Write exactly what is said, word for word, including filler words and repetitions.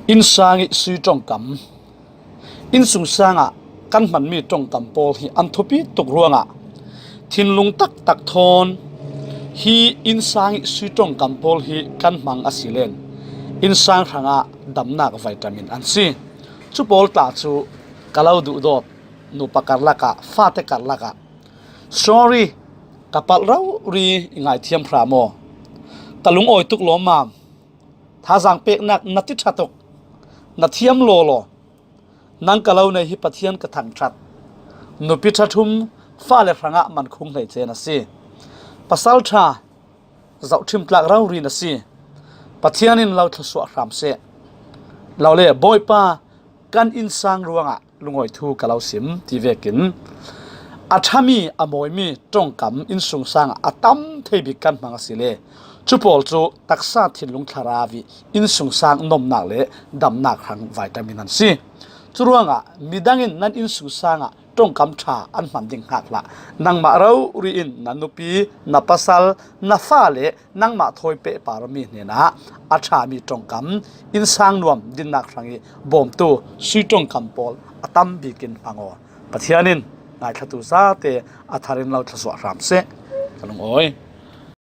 Innsang ih sui ṭongkam. Innsungsangah kan hmanmi ṭongkam pawl hi an thupi tuk ruangah thinlung taktak thawn hi innsang ih sui ṭongkam pawl hi kan hmang a si len innsang hrangah damnak vitamin an si. Cu pawl tla cu ka lo duhdawt nupa karlak ah, fate karlak ah, sorry, ka palh rori i ngaithiam hram aw. Ka lungawi tuk lawmmam. Thazaang peknak na ti ṭha tuk, na thiam lawlaw. Nang ka lo nei hi Pathian ka thangṭhat. Nupi ṭha thum fale hrangah mankhung hleice na si. Pasal ṭha zohṭhim tlak rori na si. Pathian in lo thluasuah hram seh. Lo le, Bawipa, kan innsang ruangah lungawi thu ka lo sim ti vekin a ṭhami, a mawimi ṭongkam innsungsangah a tam thei bik kan hmang a si le cu pawl cu taksa thinlung thlarau ih innsungsang nomnak le damnak hrang vitamin an si. Curuangah midang in nan innsungsangah ṭongkam ṭha an hman ding hngak hlah. Nangmah rori in na nupi, na pasal, na fale, nangmah thawi pehpar mi hnenah a ṭhami ṭongkam, innsang nuam dinnak hrangih bawmtu sui ṭongkam pawl a tam bikin hmang aw. Pathian in ngaithlatu zate a thar in lo thluasuah hram seh. Ka lungawi.